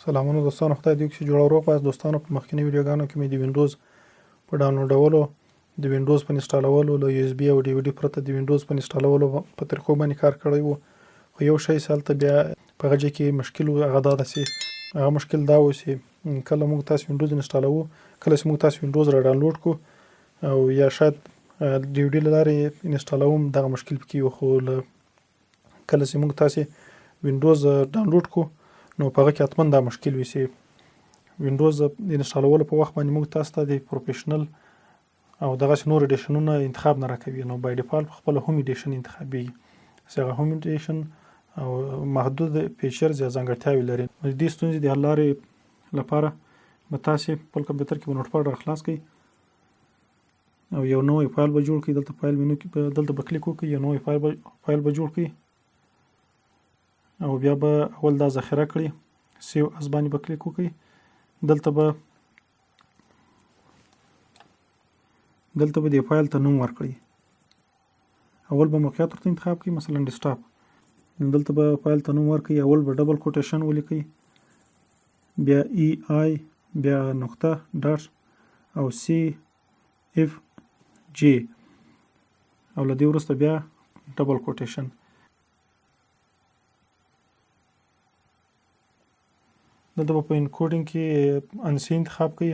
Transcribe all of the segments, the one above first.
سلامونه دوستانو، خدای دې وکړي چې جوړ او روغ واست. دوستانو، په مخکني ویډیوګانو کې مې د وینډوز په ډاونلوډولو، د وینډوز په انسټالولو، له یو اس بي او ډي وي ډي پرته د وینډوز په انسټالولو په طریقو باندې کار کړی وو. خو یو شی چې هلته بیا په هغه ځای کې مشکل و، هغه دا ده چې هغه مشکل دا و چې کله موږ تاسو وینډوز انسټالوو، کله چې موږ تاسو وینډوز را ډاونلوډ کو او یا شاید ډي وي ډي له لارې انسټالوم، دغه مشکل پکې و. خو له کله چې موږ تاسو وینډوز ډاونلوډ کو، نو په هغه کې حتما دا مشکل وي چې وینډوز د انسټالولو په وخت باندې موږ تاسو ته د پروفیشنل او دغسې نور ایډیشنونه انتخاب نه راکوي. نو بای ډیفالت په خپله هوم ایډیشن انتخابېږي، چې هغه هوم ایډیشن او محدود فیچرز یا ځانګړتیاوې لري. نو د دې ستونزې د حل لارې لپاره به تاسې خپل کمپیوټر کې به نوټپاډ راخلاص کړئ او یو نوی فایل به جوړ کړئ. دلته فایل مینو کې دلته به کلیک وکړئ، یو نوی فایل به جوړ کړئ او بیا به اول دا ذخیره کړئ. سیو از باندې به کلیک وکړئ. دلته به د فایل ته نوم ورکړئ. اول به موقعیت ورته انتخاب کړئ، مثلا ډیسکټاپ. دلته به فایل ته نوم ورکړئ. اول به ډبل کوټیشن ولیکئ، بیا ای آی، بیا نقطه ډاټ او سی اف جی، او له دې وروسته بیا ډبل کوټیشن. دلته به په انکوډینګ کې انسی انتخاب کړئ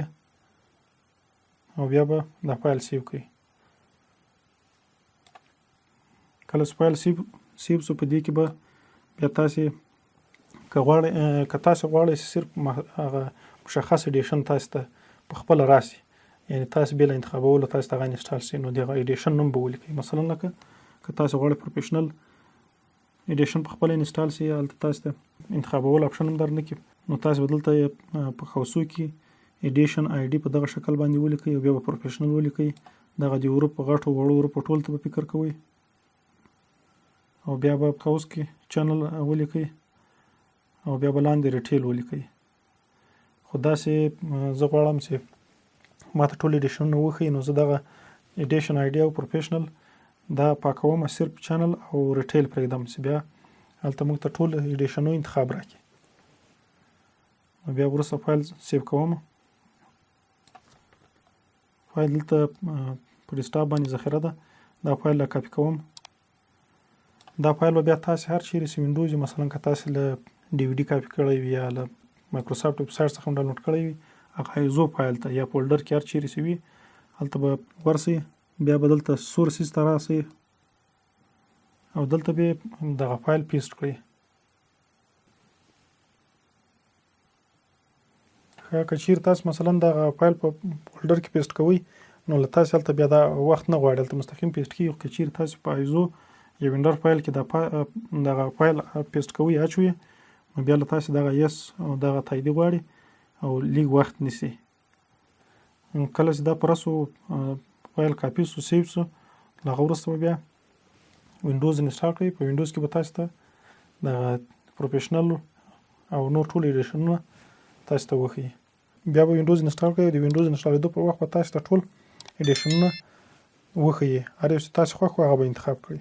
او بیا به دا فایل سیو کړئ. کله چې فایل سیو سو، په دې کې به بیا تاسې که غواړئ، که تاسې غواړئ چې صرف هغه مشخص ایډیشن تاسې ته په خپله راسي، یعنی تاسې بې له انتخابولو تاسې ته هغه انسټال سي، نو د هغه ایډیشن نوم به ولیکئ. مثلا لکه که تاسې غواړئ پروفیشنل ایډیشن په خپله انسټال سي، هلته تاسې ته انتخابولو اپشن هم در نه کړي، نو تاسې به دلته په قوسو کې ایډیشن آی ډي په دغه شکل باندې ولیکئ او بیا به پروفیشنل ولیکئ. دغه د حروفو، غټو وړو حروفو ټول ته به فکر کوئ او بیا به قوس کې چینل ولیکئ او بیا به لاندې ریټیل ولیکئ. خو داسې زه غواړم چې ماته ټول ایډیشنونه وښیي، نو زه دغه ایډیشن آی ډي او پروفیشنل دا پاکوم، صرف چینل او ریټیل پرېږدم چې بیا هلته موږ ته ټول ایډیشنو انتخاب راکړي. نو بیا وروسته فایل سیو کوم. فایل دلته په ډیسکټاپ باندې ذخیره ده. دا فایل لا کاپي کوم. دا فایل به بیا تاسو هر چیرې چې وینډوز، مثلا که تاسو له ډي وي ډي کاپي کړی وي یا له مایکروسافټ ویب سایټ څخه ډاونلوډ کړی وي، هغه ایزو فایل ته یا فولډر کې هر چیرې چې وي، هلته به ورسئ. بیا به دلته سورسز ته راسئ او دلته به دغه فایل پیسټ کړئ. ښه، که چیرې تاسو مثلا دغه فایل په فولډر کې پیسټ کوئ، نو له تاسو هلته بیا دا وخت نه غواړي، هلته مستقیم پیسټ کیږي. خو که چیرې تاسو په ایزو یا وینډر فایل کې دغه فایل پیسټ کوئ، اچوئ، نو بیا له تاسو دغه یس او دغه تاییدي غواړي او لیږ وخت نیسي. کله چې دا پوره سو، فایل کاپي سو، سیو سو، له هغه وروسته به بیا وینډوز انسټال کړئ. په وینډوز کې به تاسو ته دغه پروفیشنل او نور ټول ایډیشنونه تاسو ته وښیي. بیا به وینډوز انسټال کړئ. د وینډوز انسټالېدو پر وخت به تاسو ته ټول ایډیشنونه وښیي. هر یو چې تاسو خوښ وو، هغه به انتخاب کړئ.